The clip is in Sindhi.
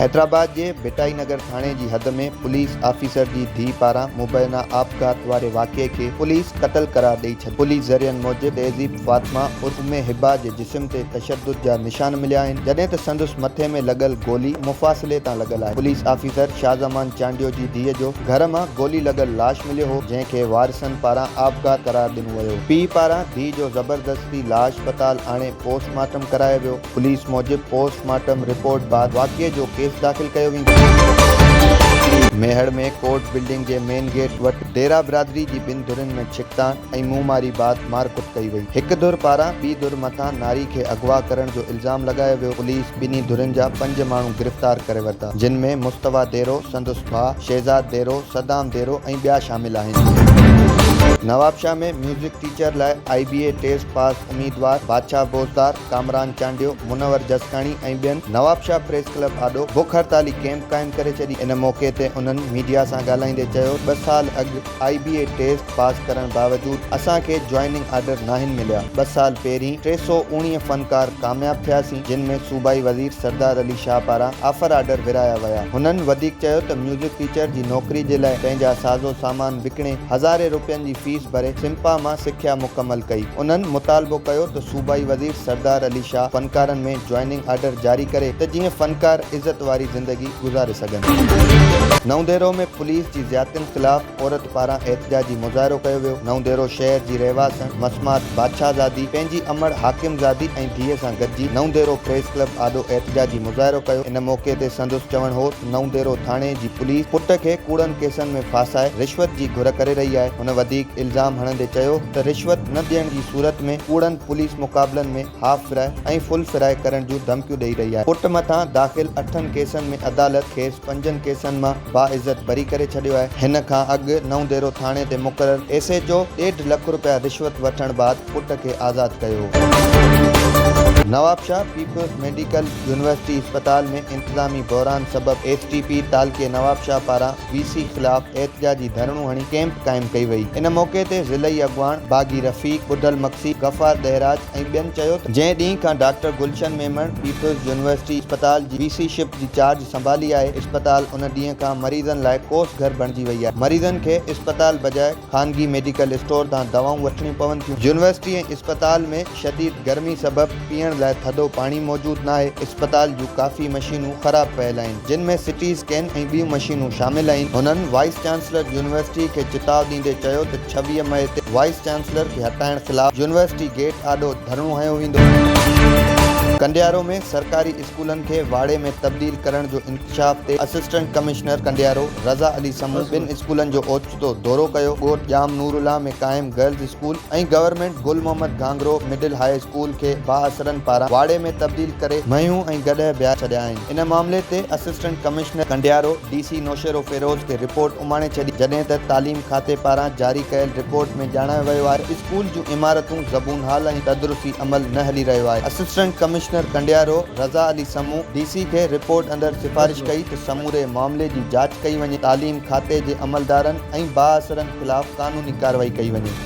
حيدرآباد جي ڀٽائي نگر ٿاڻي جي حد ۾ پوليس آفيسر جي ڌيء پاران مبينا آپگهات واري واقعي کي پوليس قتل قرار ڏئي ڇڏيو. پوليس ذريعن موجب تهذيب فاطمه عرف ام هبه جي جسم تي تشدد جا نشان مليا آهن، جڏهن ته سندس مٿي ۾ لڳل گولي مفاصلي تان لڳل آهي. پوليس آفيسر شاهزمان چانڊيو جي ڌيء جو گهر مان گولي لڳل لاش مليو هو، جنهن کي وارثن پاران آپگهات قرار ڏنو ويو. پيء پاران ڌيء جو زبردستي لاش اسپتال آڻي پوسٽ مارٽم ڪرايو ويو. پوليس موجب پوسٽ مارٽم رپورٽ بعد واقعي جو ڪيس داخل ڪيو ويندو. ميهڙ ۾ ڪورٽ بلڊنگ جي مين گيٽ وٽ ڊيرا برادري جي ٻن ڌرين ۾ ڇڪتاڻ ۽ منهن ماري بعد مارڪٽ ڪئي وئي. هڪ ڌر پاران ٻي ڌر مٿان ناري کي اغوا ڪرڻ جو الزام لڳايو ويو. پوليس ٻنهي ڌرين جا پنج ماڻهو گرفتار ڪري ورتا، جن ۾ مصطفيٰ ديرو، سندس ڀاء شهزاد ديرو، صدام ديرو ۽ ٻيا شامل آهن. نوابشاهه ۾ ميوزڪ ٽيچر لاء آء بي اي ٽيسٽ پاس اميدوار بادشاهه بوزدار، ڪامران چانڊيو، منور جسڪاڻي ۽ ٻين نوابشاهه پريس ڪلب آڏو بک هڙتالي ڪئمپ قائم ڪري ڇڏي. ان موقعي تي انهن ميڊيا سان ڳالهائيندي چيو ٻه سال اڳ آء بي اي ٽيسٽ پاس ڪرڻ باوجود اسان کي جوائننگ آرڊر ناهن مليا، ٻه سال پهرين 319 فنڪار ڪامياب ٿياسين جن ۾ صوبائي وزير سردار علي شاهه پاران آفر آرڊر ورهايا ويا. هنن وڌيڪ چيو ته ميوزڪ ٽيچر جي نوڪري جي لاء پنهنجا سازو سامان وڪڻي هزارين روپين جي فيس ڀري سمپا مان سکيا مڪمل ڪئي. انهن مطالبو ڪيو ته صوبائي وزير سردار علي شاهه فنڪارن ۾ جوائننگ آرڊر جاري ڪري ته جيئن فنڪار عزت واري زندگي گذاري سگهن. نئون ديرو ۾ پوليس جي زيادتين خلاف عورت پاران احتجاجي مظاهرو ڪيو ويو. نئون ديرو شهر جي رهواسڻ مسمات بادشاهه زادي پنهنجي امڙ حاڪم زادي ۽ ڌيء سان گڏجي نئون ديرو پريس ڪلب آڏو احتجاجي مظاهرو ڪيو. ان موقعي تي سندس چوڻ هو ته نئون ديرو ٿاڻي جي پوليس پٽ کي ڪوڙن ڪيسن ۾ ڦاسائي رشوت جي گهر ڪري رهي آهي. هن وڌيڪ الزام هڻندي چيو ته رشوت نه ڏيڻ جي صورت ۾ ڪوڙن پوليس مقابلن ۾ هاف فرائي ۽ فل فرائي ڪرڻ جون ڌمڪيون ڏئي رهي آهي. پٽ مٿان داخل اٺن ڪيسن ۾ عدالت کيس پنجن ڪيسن مان باعزت بري ڪري ڇڏيو آهي. هن کان اڳ نئون ديرو ٿاڻي تي مقرر ايس ايڇ او ڏيڍ لک رپيا رشوت وٺڻ بعد پٽ کي آزاد ڪيو هو. نوابشاهه پيپلز ميڊيڪل يونيورسٽي اسپتال ۾ انتظامي بحران سبب ايس ٽي پي تعلقي نوابشاهه پاران وي سي خلاف احتجاجي ڌرڻو هڻي ڪئمپ قائم ڪئي وئي. ان موقعي تي ضلعي اڳواڻ باغي رفيق، ٻڍل مگسي، غفار ڏهراج ۽ ٻين چيو ته جنهن ڏينهن کان ڊاڪٽر گلشن ميمڻ پيپلز يونيورسٽي اسپتال جي وي سي شپ جي چارج سنڀالي آهي، اسپتال ان ڏينهن کان مريضن لاء ڪوس گهر بڻجي وئي آهي. مريضن کي اسپتال بجاء خانگي ميڊيڪل اسٽور تان دوائون وٺڻيون پون ٿيون. يونيورسٽي ۽ اسپتال ۾ شديد گرمي سبب پيئڻ لاء ٿڌو پاڻي موجود ناهي، اسپتال جون ڪافي مشينون خراب پيل آهن، جن ۾ سٽي اسڪين ۽ ٻيون مشينون شامل آهن. هنن وائيس چانسلر يونيورسٽي کي چتاء ڏيندي چيو ته 26 مئي تي وائيس چانسلر کي هٽائڻ خلاف يونيورسٽي گيٽ آڏو ڌرڻو هنيو ويندو. ڪنڊيارو ۾ سرڪاري اسڪولن کي واڙي ۾ تبديل ڪرڻ جو انڪشاف تي اسسٽنٽ ڪمشنر ڪنڊيارو رضا علي سمون ٻن اسڪولن جو اوچتو دورو ڪيو. ڳوٺ ڄام نور الله ۾ قائم girls school ۽ government Gul Muhammad Ghanghro middle high school کي بااثرن پاران واڙي ۾ تبديل ڪري مينهون ۽ گڏهه بيهاري ڇڏيا آهن. ان معاملي تي assistant commissioner Kandiaro D C Naushahro Feroze کي رپورٽ اماڻي ڇڏي، جڏهن ته تعليم کاتي پاران جاري ڪيل رپورٽ ۾ ڄاڻايو ويو آهي ته اسڪول جون عمارتون زبون حال ۽ تدرسي عمل نه هلي رهيو آهي. Assistant commissioner Kandiaro Raza Ali Samoon D C کي رپورٽ اندر سفارش ڪئي ته سموري معاملي جي جاچ ڪئي وڃي، تعليم کاتي جي عملدارن ۽ بااثرن خلاف قانوني ڪارروائي ڪئي وڃي.